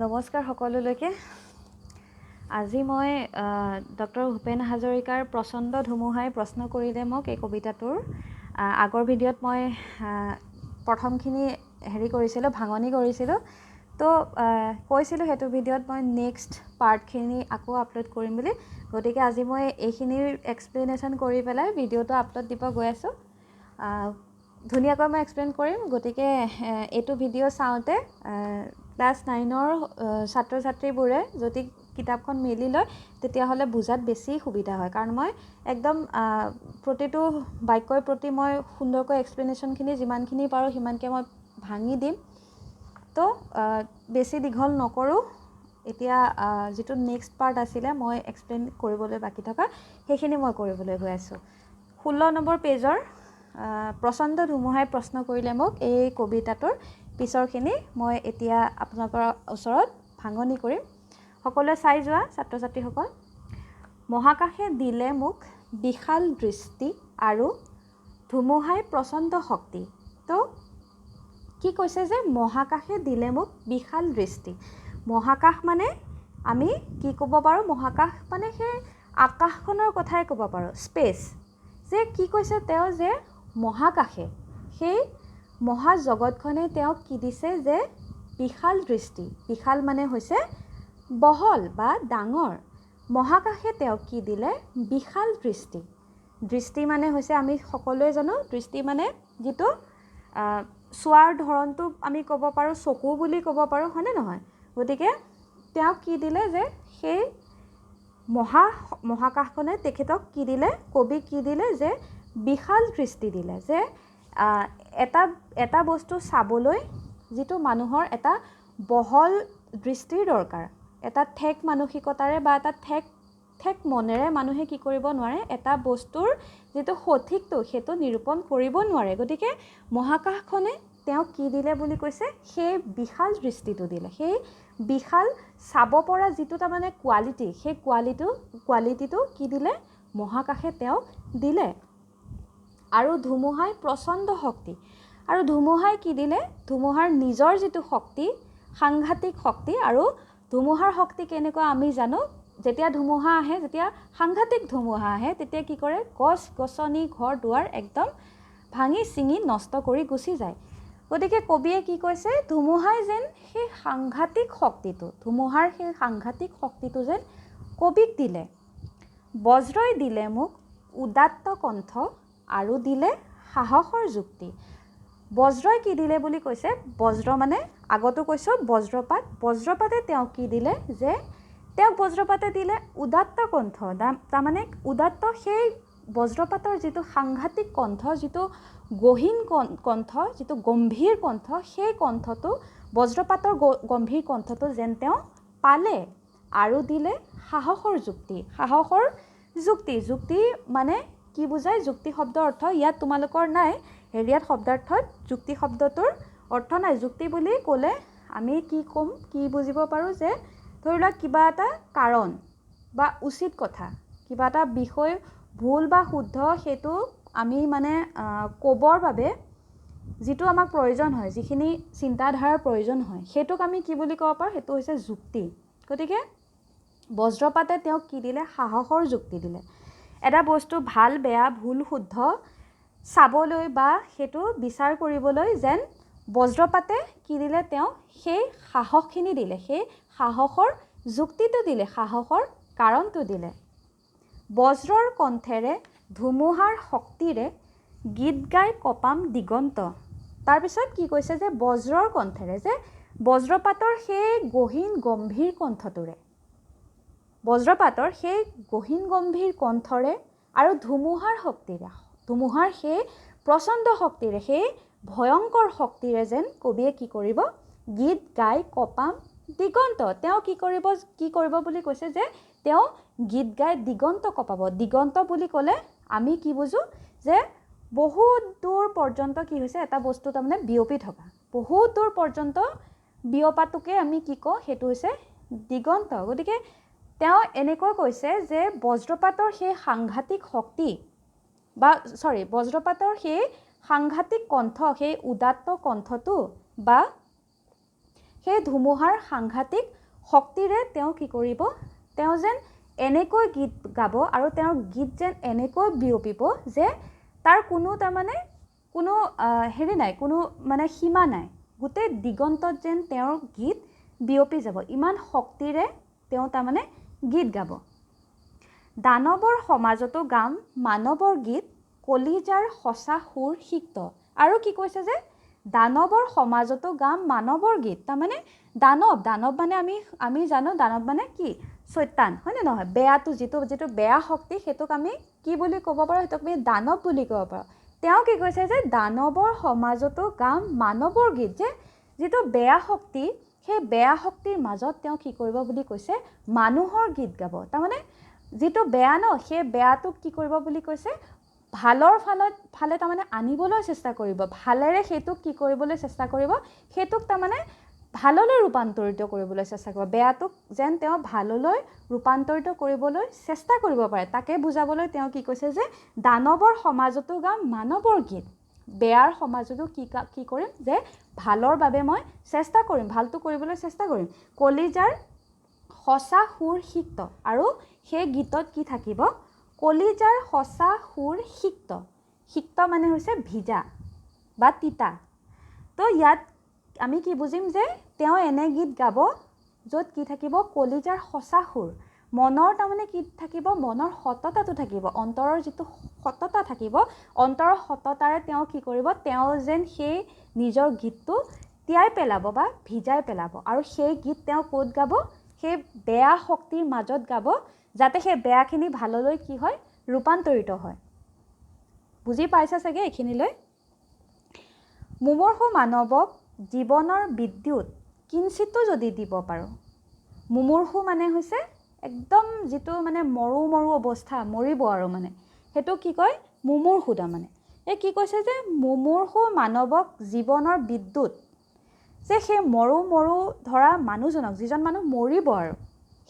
নমস্কাৰ সকলোলৈকে। আজি মই ডক্টৰ ভূপেন হাজৰিকাৰ প্ৰচণ্ড ধুমুহাই প্ৰশ্ন কৰিলে মোক এই কবিতাটোৰ আগৰ ভিডিঅ'ত মই প্ৰথমখিনি হেৰি কৰিছিলোঁ, ভাঙনি কৰিছিলোঁ। তো কৈছিলোঁ সেইটো ভিডিঅ'ত মই নেক্সট পাৰ্টখিনি আকৌ আপলোড কৰিম বুলি। গতিকে আজি মই এইখিনিৰ এক্সপ্লেনেশ্যন কৰি পেলাই ভিডিঅ'টো আপলোড দিব গৈ আছোঁ। ধুনীয়াকৈ মই এক্সপ্লেইন কৰিম। গতিকে এইটো ভিডিঅ' চাওঁতে ক্লাছ নাইনৰ ছাত্ৰ ছাত্ৰীবোৰে যদি কিতাপখন মেলি লয়, তেতিয়াহ'লে বুজাত বেছি সুবিধা হয়, কাৰণ মই একদম প্ৰতিটো বাক্যৰ প্ৰতি মই সুন্দৰকৈ এক্সপ্লেনেশ্যনখিনি যিমানখিনি পাৰোঁ সিমানকৈ মই ভাঙি দিম। তো বেছি দীঘল নকৰোঁ। এতিয়া যিটো নেক্সট পাৰ্ট আছিলে মই এক্সপ্লেইন কৰিবলৈ বাকী থকা, সেইখিনি মই কৰিবলৈ গৈ আছোঁ। 16 নম্বৰ পেজৰ প্ৰচণ্ড ধুমুহাই প্ৰশ্ন কৰিলে মোক এই কবিতাটোৰ পিছৰখিনি মই এতিয়া আপোনালোকৰ ওচৰত ভাঙনি কৰিম। সকলোৱে চাই যোৱা ছাত্ৰ ছাত্ৰীসকল। মহাকাশে দিলে মোক বিশাল দৃষ্টি আৰু ধুমুহাই প্ৰচণ্ড শক্তি। তো কি কৈছে যে মহাকাশে দিলে মোক বিশাল দৃষ্টি। মহাকাশ মানে আমি কি ক'ব পাৰোঁ? মহাকাশ মানে সেই আকাশখনৰ কথাই ক'ব পাৰোঁ, স্পেচ। যে কি কৈছে তেওঁ যে মহাকাশে, সেই মহাজগতখনে তেওঁক কি দিছে যে বিশাল দৃষ্টি। বিশাল মানে হৈছে বহল বা ডাঙৰ। মহাকাশে তেওঁক কি দিলে? বিশাল দৃষ্টি। দৃষ্টি মানে হৈছে, আমি সকলোৱে জানো, দৃষ্টি মানে যিটো চোৱাৰ ধৰণটো আমি ক'ব পাৰোঁ, চকু বুলি ক'ব পাৰোঁ, হয়নে নহয়? গতিকে তেওঁক কি দিলে যে সেই মহাকাশখনে তেখেতক কি দিলে, কবিক কি দিলে যে বিশাল দৃষ্টি দিলে, যে এটা এটা বস্তু চাবলৈ যিটো মানুহৰ এটা বহল দৃষ্টিৰ দৰকাৰ, এটা ঠেক মানসিকতাৰে বা এটা ঠেক ঠেক মনেৰে মানুহে কি কৰিব নোৱাৰে, এটা বস্তুৰ যিটো সঠিকটো সেইটো নিৰূপণ কৰিব নোৱাৰে। গতিকে মহাকাশখনে তেওঁক কি দিলে বুলি কৈছে? সেই বিশাল দৃষ্টিটো দিলে। সেই বিশাল চাব পৰা যিটো তাৰমানে কোৱালিটি, সেই কোৱালিটিটো কি দিলে? মহাকাশে তেওঁক দিলে। আৰু ধুমুহাই প্ৰচণ্ড শক্তি। আৰু ধুমুহাই কি দিলে? ধুমুহাৰ নিজৰ যিটো শক্তি, সাংঘাতিক শক্তি। আৰু ধুমুহাৰ শক্তি কেনেকুৱা আমি জানো। যেতিয়া ধুমুহা আহে, যেতিয়া সাংঘাতিক ধুমুহা আহে, তেতিয়া কি কৰে? গছ গছনি, ঘৰ দুৱাৰ একদম ভাঙি ছিঙি নষ্ট কৰি গুচি যায়। গতিকে কবিয়ে কি কৈছে? ধুমুহাই যেন সেই সাংঘাতিক শক্তিটো, ধুমুহাৰ সেই সাংঘাতিক শক্তিটো যেন কবিক দিলে। বজ্ৰই দিলে মোক উদাত্ত কণ্ঠ আৰু দিলে সাহসৰ যুক্তি। বজ্ৰই কি দিলে বুলি কৈছে? বজ্ৰ মানে আগতো কৈছোঁ, বজ্ৰপাত। বজ্ৰপাতে তেওঁক কি দিলে যে তেওঁক বজ্ৰপাতে দিলে উদাত্ত কণ্ঠ। তাৰমানে উদাত্ত সেই বজ্ৰপাতৰ যিটো সাংঘাতিক কণ্ঠ, যিটো গহীন কণ্ঠ, যিটো গম্ভীৰ কণ্ঠ, সেই কণ্ঠটো, বজ্ৰপাতৰ গম্ভীৰ কণ্ঠটো যেন তেওঁ পালে। আৰু দিলে সাহসৰ যুক্তি। সাহসৰ যুক্তি, যুক্তি মানে কি বুজায়? যুক্তি শব্দৰ অৰ্থ ইয়াত তোমালোকৰ নাই, হেৰিয়াত শব্দাৰ্থত যুক্তি শব্দটোৰ অৰ্থ নাই। যুক্তি বুলি ক'লে আমি কি ক'ম, কি বুজিব পাৰোঁ যে ধৰি লোৱা কিবা এটা কাৰণ বা উচিত কথা, কিবা এটা বিষয় ভুল বা শুদ্ধ সেইটো আমি মানে ক'বৰ বাবে যিটো আমাক প্ৰয়োজন হয়, যিখিনি চিন্তাধাৰাৰ প্ৰয়োজন হয়, সেইটোক আমি কি বুলি ক'ব পাৰোঁ? সেইটো হৈছে যুক্তি। গতিকে বজ্ৰপাতে তেওঁক কি দিলে? সাহসৰ যুক্তি দিলে। এটা বস্তু ভাল বেয়া, ভুল শুদ্ধ চাবলৈ বা সেইটো বিচাৰ কৰিবলৈ যেন বজ্ৰপাতে কি দিলে তেওঁক? সেই সাহসখিনি দিলে, সেই সাহসৰ যুক্তিটো দিলে, সাহসৰ কাৰণটো দিলে। বজ্ৰৰ কণ্ঠেৰে ধুমুহাৰ শক্তিৰে গীত গাই কঁপাম দিগন্ত। তাৰপিছত কি কৈছে যে বজ্ৰৰ কণ্ঠেৰে, যে বজ্ৰপাতৰ সেই গহীন গম্ভীৰ কণ্ঠটোৰে, বজ্ৰপাতৰ সেই গহীন গম্ভীৰ কণ্ঠৰে আৰু ধুমুহাৰ শক্তিৰে, ধুমুহাৰ সেই প্ৰচণ্ড শক্তিৰে, সেই ভয়ংকৰ শক্তিৰে যেন কবিয়ে কি কৰিব? গীত গাই কঁপাম দিগন্ত। তেওঁ কি কৰিব, কি কৰিব বুলি কৈছে যে তেওঁ গীত গাই দিগন্ত কঁপাব। দিগন্ত বুলি ক'লে আমি কি বুজোঁ যে বহুত দূৰ পৰ্যন্ত কি হৈছে, এটা বস্তু তাৰমানে বিয়পি থকা, বহুত দূৰ পৰ্যন্ত বিয়পাটোকে আমি কি কওঁ? সেইটো হৈছে দিগন্ত। গতিকে তেওঁ এনেকৈ কৈছে যে বজ্ৰপাতৰ সেই সাংঘাতিক শক্তি বা চৰি, বজ্ৰপাতৰ সেই সাংঘাতিক কণ্ঠ, সেই উদাত্ত কণ্ঠটো বা সেই ধুমুহাৰ সাংঘাতিক শক্তিৰে তেওঁ কি কৰিব, তেওঁ যেন এনেকৈ গীত গাব আৰু তেওঁৰ গীত যেন এনেকৈ বিয়পিব যে তাৰ কোনো তাৰমানে কোনো হেৰি নাই, কোনো মানে সীমা নাই, গোটেই দিগন্তত যেন তেওঁৰ গীত বিয়পি যাব, ইমান শক্তিৰে তেওঁ তাৰমানে গীত গাব। দানৱৰ সমাজতো গাম মানৱৰ গীত, কলিজাৰ সঁচা সুৰ সিক্ত। আৰু কি কৈছে যে দানৱৰ সমাজতো গাম মানৱৰ গীত, তাৰমানে দানৱ, দানৱ মানে আমি জানো দানৱ মানে কি, চৈতান, হয়নে নহয়? বেয়াটো যিটো যিটো বেয়া শক্তি সেইটোক আমি কি বুলি ক'ব পাৰোঁ, সেইটোক আমি দানৱ বুলি ক'ব পাৰোঁ। তেওঁ কি কৈছে যে দানৱৰ সমাজতো গাম মানৱৰ গীত, যে যিটো বেয়া শক্তি সেই বেয়া শক্তিৰ মাজত তেওঁ কি কৰিব বুলি কৈছে, মানুহৰ গীত গাব। তাৰমানে যিটো বেয়া ন, সেই বেয়াটোক কি কৰিব বুলি কৈছে, ভালৰ ফালে তাৰমানে আনিবলৈ চেষ্টা কৰিব, ভালেৰে সেইটোক কি কৰিবলৈ চেষ্টা কৰিব, সেইটোক তাৰমানে ভাললৈ ৰূপান্তৰিত কৰিবলৈ চেষ্টা কৰিব, বেয়াটোক যেন তেওঁ ভাললৈ ৰূপান্তৰিত কৰিবলৈ চেষ্টা কৰিব পাৰে, তাকে বুজাবলৈ তেওঁ কি কৈছে যে দানৱৰ সমাজতো গাম মানৱৰ গীত, বেয়াৰ সমাজতো কি কি কৰিম যে ভালৰ বাবে মই চেষ্টা কৰিম, ভালটো কৰিবলৈ চেষ্টা কৰিম। কলিজাৰ সঁচা সুৰ সিক্ত, আৰু সেই গীতত কি থাকিব, কলিজাৰ সঁচা সুৰ সিক্ত, সিক্ত মানে হৈছে ভিজা বা তিতা। তো ইয়াত আমি কি বুজিম যে তেওঁ এনে গীত গাব য'ত কি থাকিব, কলিজাৰ সঁচা সুৰ, মনৰ তাৰমানে কি থাকিব, মনৰ সততাটো থাকিব, অন্তৰৰ যিটো সততা থাকিব, অন্তৰৰ সততাৰে তেওঁ কি কৰিব, তেওঁ যেন সেই নিজৰ গীতটো তিয়াই পেলাব বা ভিজাই পেলাব। আৰু সেই গীত তেওঁ ক'ত গাব, সেই বেয়া শক্তিৰ মাজত গাব, যাতে সেই বেয়াখিনি ভাললৈ কি হয়, ৰূপান্তৰিত হয়। বুজি পাইছা চাগে এইখিনিলৈ? মুমূৰ্ষু মানৱক জীৱনৰ বিদ্যুৎ কিঞ্চিতো যদি দিব পাৰোঁ। মুমূৰ্ষু মানে হৈছে একদম যিটো মানে মৰো মৰো অৱস্থা, মৰিব আৰু মানে, সেইটো কি কয়, মুমূৰ্ষু। তাৰমানে এই কি কৈছে যে মুমূৰ্ষু মানৱক জীৱনৰ বিদ্যুৎ, যে সেই মৰো মৰো ধৰা মানুহজনক, যিজন মানুহ মৰিব আৰু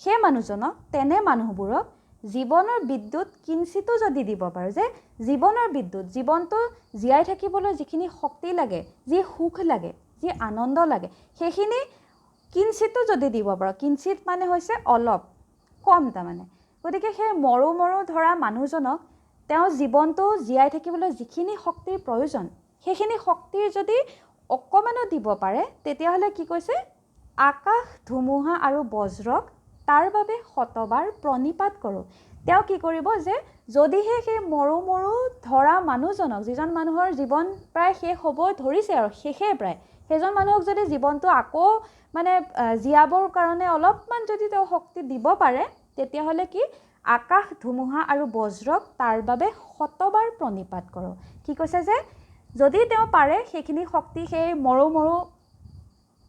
সেই মানুহজনক, তেনে মানুহবোৰক জীৱনৰ বিদ্যুৎ কিঞ্চিতো যদি দিব পাৰোঁ, যে জীৱনৰ বিদ্যুৎ, জীৱনটো জীয়াই থাকিবলৈ যিখিনি শক্তি লাগে, যি সুখ লাগে, যি আনন্দ লাগে, সেইখিনি কিঞ্চিতো যদি দিব পাৰোঁ, কিঞ্চিত মানে হৈছে অলপ, কম তাৰমানে। গতিকে সেই মৰো মৰো ধৰা মানুহজনক তেওঁ জীৱনটো জীয়াই থাকিবলৈ যিখিনি শক্তিৰ প্ৰয়োজন, সেইখিনি শক্তিৰ যদি অকণমানো দিব পাৰে, তেতিয়াহ'লে কি কৈছে, আকাশ ধুমুহা আৰু বজ্ৰক তাৰ বাবে শতবাৰ প্ৰণিপাত কৰোঁ। তেওঁ কি কৰিব যে যদিহে সেই মৰো মৰো ধৰা মানুহজনক, যিজন মানুহৰ জীৱন প্ৰায় শেষ হ'ব ধৰিছে আৰু শেষেই প্ৰায়, সেইজন মানুহক যদি জীৱনটো আকৌ মানে জীয়াবৰ কাৰণে অলপমান যদি তেওঁ শক্তি দিব পাৰে, তেতিয়াহ'লে কি, আকাশ ধুমুহা আৰু বজ্ৰক তাৰ বাবে শতবাৰ প্ৰণিপাত কৰোঁ। কি কৈছে যে যদি তেওঁ পাৰে সেইখিনি শক্তি সেই মৰো মৰো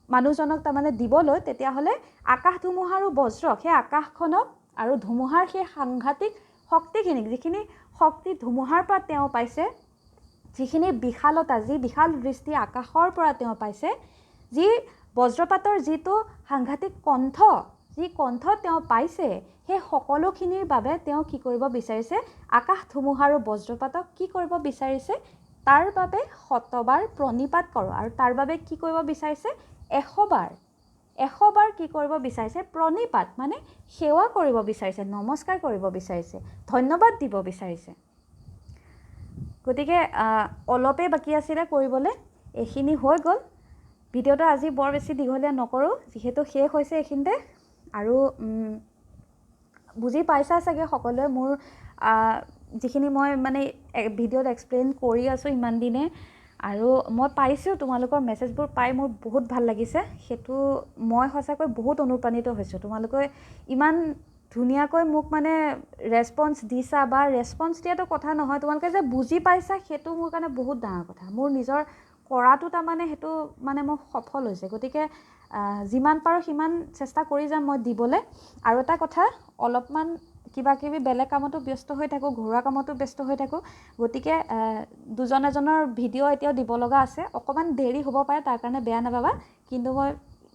মানুহজনক তাৰমানে দিবলৈ, তেতিয়াহ'লে আকাশ ধুমুহা আৰু বজ্ৰক, সেই আকাশখনক আৰু ধুমুহাৰ সেই সাংঘাতিক শক্তিখিনিক, যিখিনি শক্তি ধুমুহাৰ পৰা তেওঁ পাইছে, যিখিনি বিশালতা, যি বিশাল দৃষ্টি আকাশৰ পৰা তেওঁ পাইছে, যি বজ্ৰপাতৰ যিটো সাংঘাতিক কণ্ঠ, যি কণ্ঠ তেওঁ পাইছে, সেই সকলোখিনিৰ বাবে তেওঁ কি কৰিব বিচাৰিছে, আকাশ ধুমুহা আৰু বজ্ৰপাতক কি কৰিব বিচাৰিছে, তাৰ বাবে শতবাৰ প্ৰণিপাত কৰোঁ। আৰু তাৰ বাবে কি কৰিব বিচাৰিছে, 100 বাৰ কি কৰিব বিচাৰিছে, প্ৰণিপাত মানে সেৱা কৰিব বিচাৰিছে, নমস্কাৰ কৰিব বিচাৰিছে, ধন্যবাদ দিব বিচাৰিছে। গতিকে অলপেই বাকী আছিলে কৰিবলৈ, এইখিনি হৈ গ'ল। ভিডিঅ'টো আজি বৰ বেছি দীঘলীয়া নকৰোঁ, যিহেতু শেষ হৈছে এইখিনিতে। আৰু বুজি পাইছা চাগে সকলোৱে মোৰ যিখিনি মই মানে ভিডিঅ'ত এক্সপ্লেইন কৰি আছোঁ ইমান দিনে। আৰু মই পাইছোঁ তোমালোকৰ মেছেজবোৰ পাই মোৰ বহুত ভাল লাগিছে, সেইটো মই সঁচাকৈ বহুত অনুপ্ৰাণিত হৈছোঁ। তোমালোকে ইমান ধুনীয়াকৈ মোক মানে ৰেচপঞ্চ দিছা, বা ৰেচপঞ্চ দিয়াটো কথা নহয়, তোমালোকে যে বুজি পাইছা সেইটো মোৰ কাৰণে বহুত ডাঙৰ কথা। মোৰ নিজৰ কৰাটো তাৰমানে সেইটো মানে মোৰ সফল হৈছে। গতিকে যিমান পাৰোঁ সিমান চেষ্টা কৰি যাম মই দিবলৈ। আৰু এটা কথা, অলপমান কিবা কিবি বেলেগ কামতো ব্যস্ত হৈ থাকোঁ, ঘৰুৱা কামতো ব্যস্ত হৈ থাকোঁ, গতিকে দুজন এজনৰ ভিডিঅ' এতিয়াও দিব লগা আছে, অকণমান দেৰি হ'ব পাৰে, তাৰ কাৰণে বেয়া নাপাবা। কিন্তু মই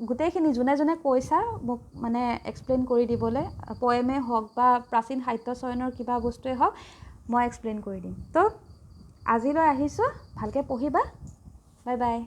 গোটেইখিনি যোনে যোনে কৈছা মোক মানে এক্সপ্লেইন কৰি দিবলৈ, পয়েমেই হওক বা প্ৰাচীন সাহিত্য চয়নৰ কিবা বস্তুৱেই হওক, মই এক্সপ্লেইন কৰি দিম। তো আজিলৈ আহিছোঁ, ভালকৈ পঢ়িবা, বাই বাই।